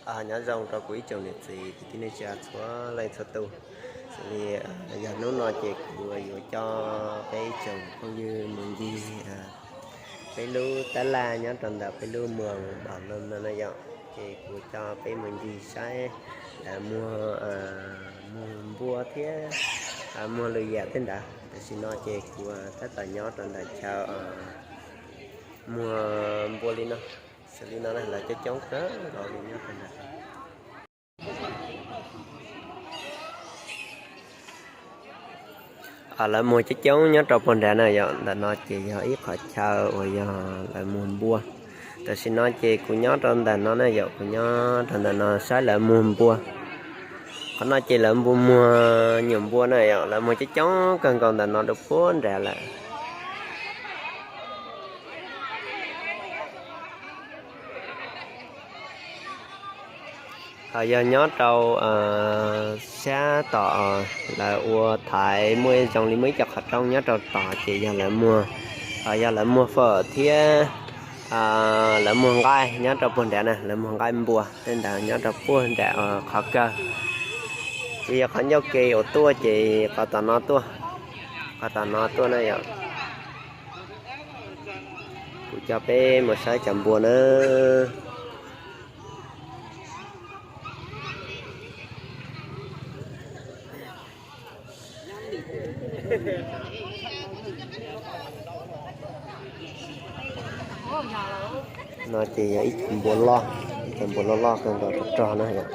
Nyob zoo rau kuv ib tsoom niam txiv kwv tij neej tsa txhua leej txhua tus. Xws li yog hnub no ces kuv yuav coj peb ib tsoom phooj ywg mus ncig peb lub tab laj nyob rau ntawm peb lub moos Npaum Loo no na yom. Ces kuv coj peb mus ncig saib lawv muag, muag npua thiab muag lwm yam tej ntawd. Tam sim no ces kuv tab tom nyob rau ntawm chaw muag npua li no. Xws li no lawv coob coob kawg nkaus li nyob rau ntawm. Lawv muag coob coob nyob rau puag nrad na yom. Ntawm no ces yog ib qhov chaw uas yog lawv muag npua. Tam sim no ces kuv nyob rau ntawm no na yom, kuv nyob rau ntawm no saib lawv muag npua. Qhov no ces lawv npua muag nyuam npua na yom, lawv muag coob coob kawg nkaus ntawm no rau puag nrad lawm. Ho yog nyob rau sab tom lawv ua thaiv muaj zoo li muaj ib co qhov rooj nyob rau tod ces yog lawv muag, ho yog lawv muag fawm thiab lawv muag nqaij nyob rau puag nrad na, lawv muag nqaij npua tej ntawd nyob rau puag nrad qhov kawg. Ces yog qhov ncauj ke uas tuaj ces qhov tom no tuaj, qhov tom no tuaj na yom. Kuv coj peb mus saib cov npua na. No ces yog ib co npua loj, ib co npua loj loj kawg nkaus rog rog na yom.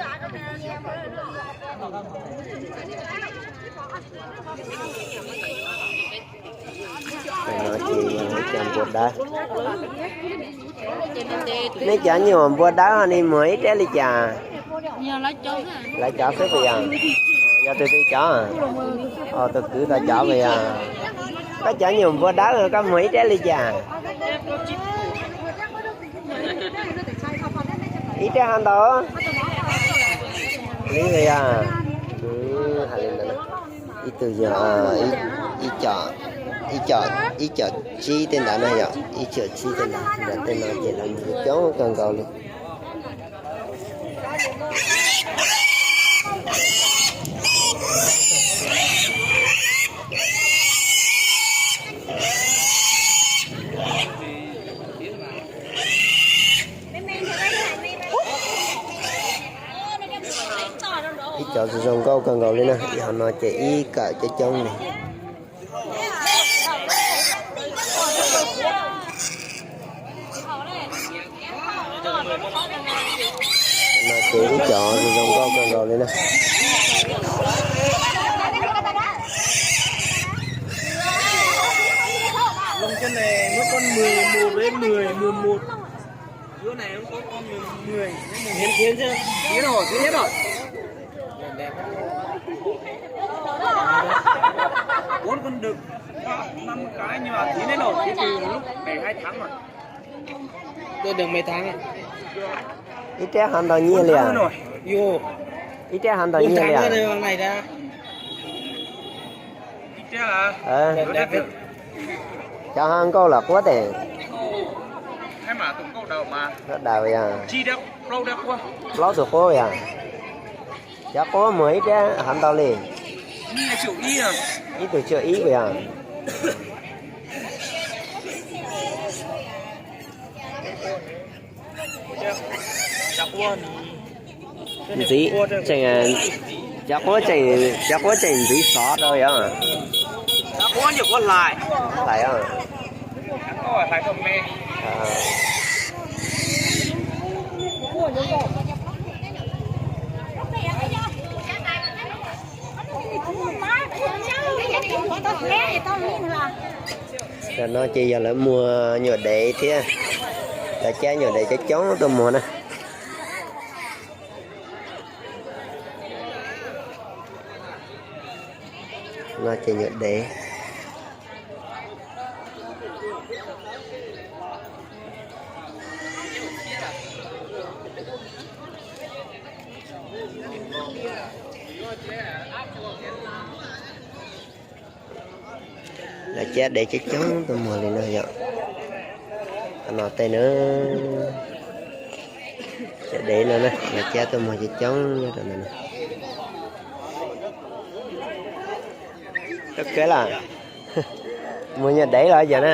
No ces yog ib co npua dawb. Nej cov nyuam npua dawb ho nig muag ib rab li cas? Lawv cov xwb puas yog? Yog tus twg cov? Tus kwv tau cov puas yog? Koj cov nyuam npua dawb koj muag ib rab li cas? Ib rab ho ntau li puas yog? Hais li ntawd, ib tug yog ib co, ib co tsib tej ntawd na yom, ib co tsib tej ntawd, ntawm tej no ces lawv muag coob kawg nkaus li. Ib co zoo zoo nkauj kawg nkaus li na, ib hom no ces ib kawm coob coob li. No ces ib co zoo zoo nkauj kawg nkaus li na. Lông trên này nó con mười một với mười, mười một. Dưới này nó có con mười, mười, mười một. Hiến, hiến chưa? Hiến rồi, hiến rồi. Bốn con đực, năm cái nhưng mà hiến hết rồi, hiến từ lúc bảy hai tháng rồi. Tôi được mấy tháng ạ? Ib rab ho ntau nyiaj li os? Ib rab ho ntau nyiaj li os? Cov ho nkauj los quab tes? Daus yog plaub tus quab yog. Cov quab muag ib rab ho ntau li? Ib tug tsawg ib puas yog? Ntxiv, tseem, cov quab tseem, cov quab tseem ntxiv xov rau yog? Hlais os. Tam no ces yog lawv muag nyuam dev thiab, lawv cab nyuam dev coob coob tuaj muag na. No ces nyuam dev. Lawv cab dev coob coob tuaj muag li no yom. Qhov no tej na, cab Dev no na, lawv cab tuaj muag coob coob nyob rau ntawm no. Tuaj kawg los? Muag nyuam dev los yog na?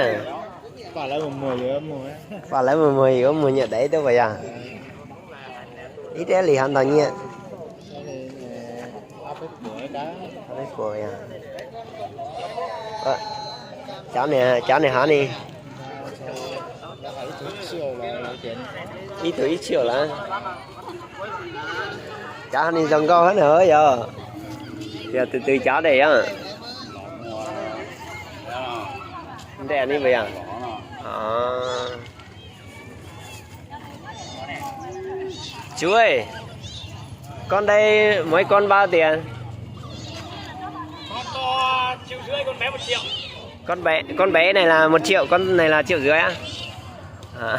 Pom lawv mus muag yuav muag nyuam dev tuaj puas yog? Ib thiab li hov ntau nyiaj? Cov, cov niag hov ni? Ib tug ib txhiab lawm. Cov hov ni zoo nkauj na yog? Yog tus twg cov de yog? Ntej ni puas yog? Chú ơi, con đây mấy con bao tiền? Con bé, con bé này là một triệu, con này là triệu rưỡi á. À.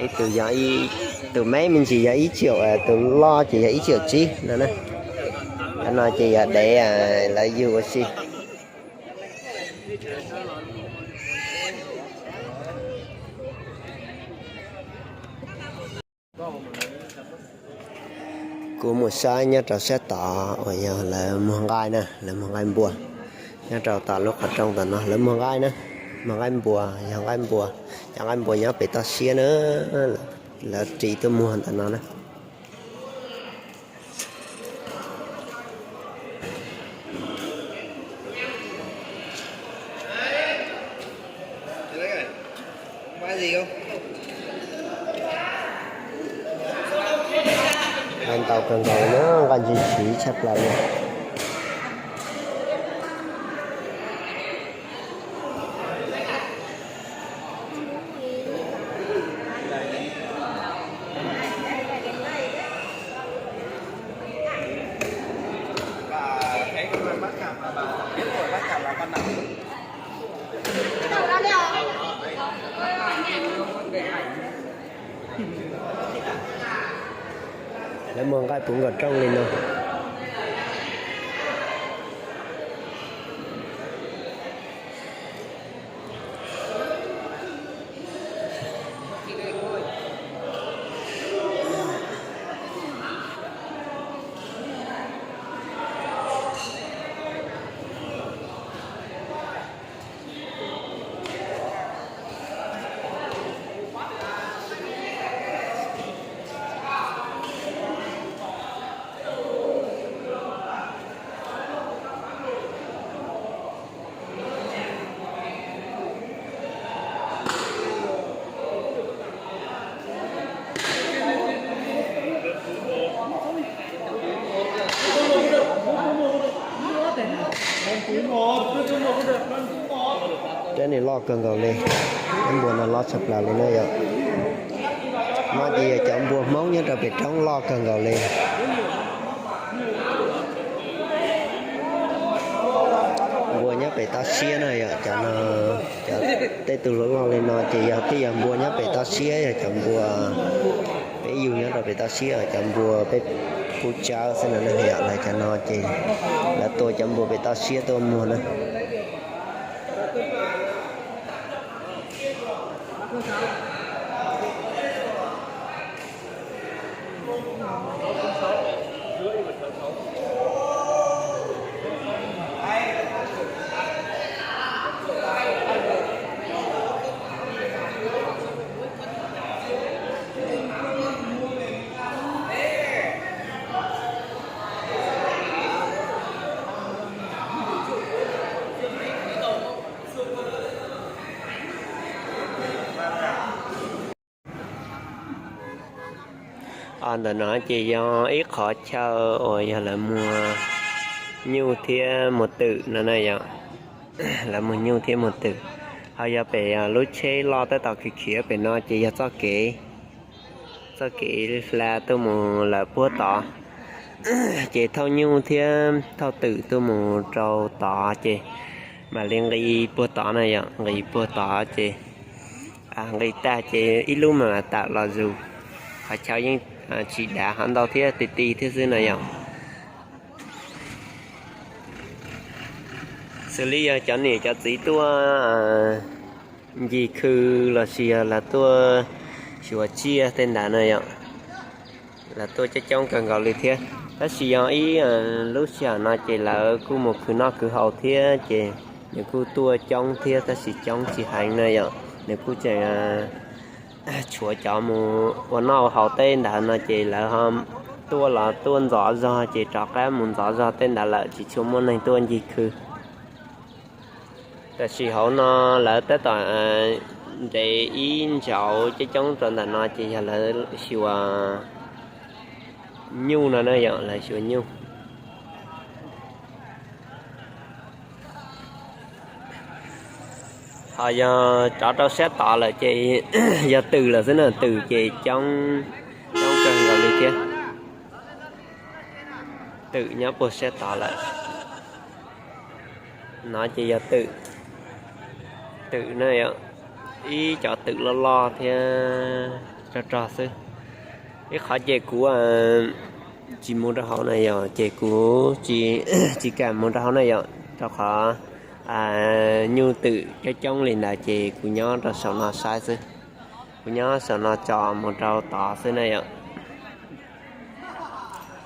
Ib tug yog, tus meb me ntsis yog ib txhiab, tus loj ces yog ib txhiab tsib no na. Cov no ces yog dev, lawv yug ua si. Kuv mus saib nyob rau sab tod uas yog lawv muag nqaij na, lawv muag nqaij npua. Nyob rau tom lub qhov rooj tom no lawv muag nqaij na, muag nqaij npua, yog nqaij npua, cov nqaij npua nyob pem toj siab na, lawv ris tuaj muag ntawm no na. Nqaij ntau kawg nkaus na, nqaij ntsis siv tshaj plaws li. Lawv muag nqaij puv nkaus rooj li no. Rab no loj kawg nkaus li, rab npua no loj tshaj plaws li na yom. No ces yog cov npua Hmoob nyob rau pem roob loj kawg nkaus li. Npua nyob pem toj siab na yom, cov no, cov tej tug loj loj li no ces yog twb yog npua nyob pem toj siab, yog cov npua peb yug nyob rau pem toj siab, cov npua peb pub tsawb xwb no na yom. Lawv cov no ces lawv tua cov npua pem toj siab tuaj muag na. Ntawm no ces yog ib qhov chaw uas yog lawv muag nyuj thiab muag twm no na yom. Lawv muag nyuj thiab muag twm. Ho yog pem lub tsheb loj tab tom khiav khiav pem no ces yog txoj kev, txoj kev hla tuaj mus lawm puag tod. Ces thauj nyuj thiab thauj twm tuaj mus rau tod ces mam li nqis puag tod na yom, nqis puag tod ces nqis tag ces ib lub mam tawm los zus. Qhov chaw yeej tsis dav hov ntau thiab, ti ti thiab xwb no yom. Xws li yog cov niam cov txiv tuaj ncig khw los sis yog lawv tuaj xyuas tsiaj tej ntawd na yom. Lawv tuaj coob coob kawg nkaus li thiab. Tab sis yog ib lub sij hawm no ces lawv kuj mus khwv noj khwv haus thiab ces nws kuj tuaj coob thiab tab sis coob tsis heev na yom. Nws kuj tseem tshuav cov mus ua noj ua haus tej ntawd no ces lawv ho tuaj los tuaj ntxov zog ces rov qab mus ntxov zog tej ntawd lawm tsis tshua muaj neeg tuaj ncig khw. Tam sim hauv no lawv tab tom nres ib ntsauv coob coob rau ntawm no ces yog lawv xyuas nyuj no na yom, lawv xyuas nyuj. Ho yog rov rau sab tod lawm ces yog twm lawm xwb na, twm ces coob, coob kawg nkaus li thiab. Twm nyob puag sab tod lawm. No ces yog twm, twm na yom, ib cov twm loj loj thiab rog rog xwb. Ib qhov ces kuv tsis mus rau hauv na yom, ces kuv tsis kam mus rau hauv na yom, rau qhov nyuj twm coob coob li ntawd ces kuv nyob rau saum no saib xwb. Kuv nyob saum no tsom mus rau tod xwb na yom.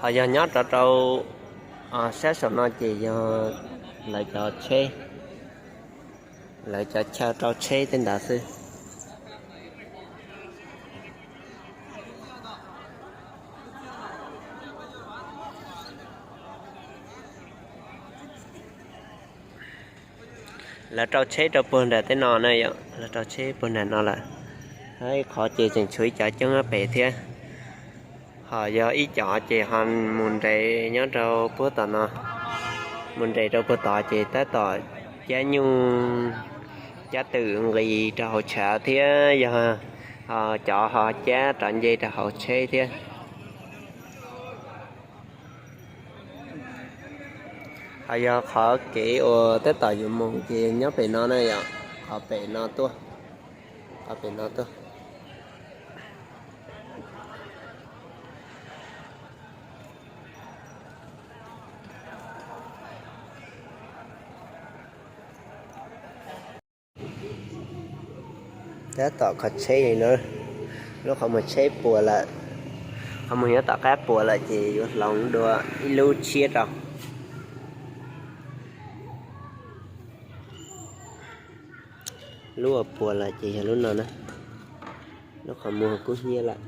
Ho yog nyob rov rau sab saum no ces yog lawv cov tsheb, lawv cov chaw rau tsheb tej ntawd xwb. Lawv rau tsheb rau puag nram tej no na yom, lawv rau tsheb puag nram no lawm. Ib qhov ces tseem tshuav ib cov coob pem thiab. Ho yog ib cov ces ho mus nres nyob rau puag tom no, mus nres rau puag tod ces tab tom cab nyuj, cab twm nqis rau hauv tshav thiab yog cov ho cab rov nce rau hauv tsheb thiab. Ho yog qhov kev uas tab tom yuav mus ces nyob pem no na yom, qhov pem no tuaj, qhov pem no tuaj. Tab tom kho tsheb li no, lub qhov muag tsheb puas lawm, qhov muag nyob tom qab puas lawm ces yuav hloov dua ib lub tshiab rau. Lub uas puas lawm ces yog lub no na, lub qhov muag kub hnyiab lawm.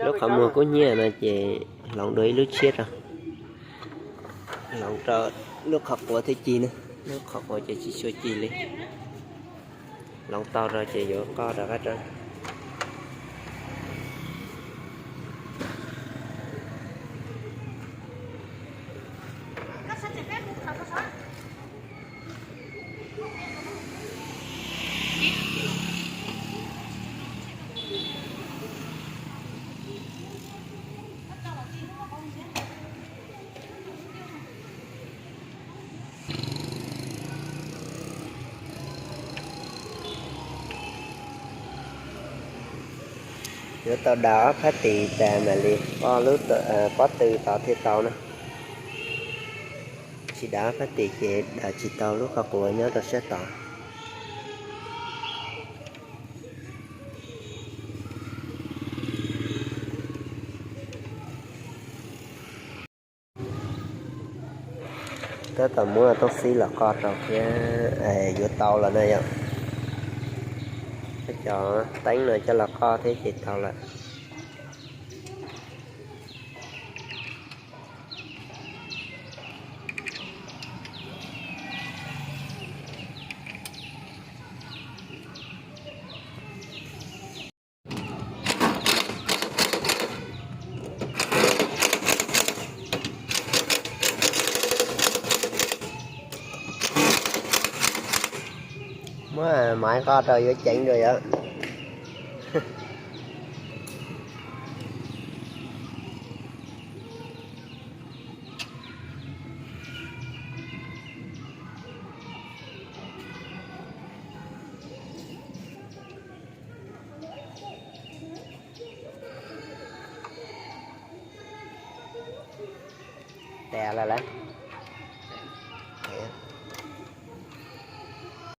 Lub qhov muag kub hnyiab no ces hloov dua ib lub tshiab rau, hloov rau lub qhov quav thiaj ci na, lub qhov quav ces tsis tshua ci li. Hloov tau rau ces yuav qoj rov qab rau. Yuav tau daws ob phab tis tas mam li pob tw tod thiaj tau na. Tsis daws ob phab tis ces daws tsis tau lub qhov quav nyob rau sab tod. Tab tom muab toob xib los qoj rau thiab, yuav tau los na yom. Cov teeb no coj los qoj thiab ces tau lawm. Muab maiv qoj rau yuav ceev dua yom. Tas lawm lauj.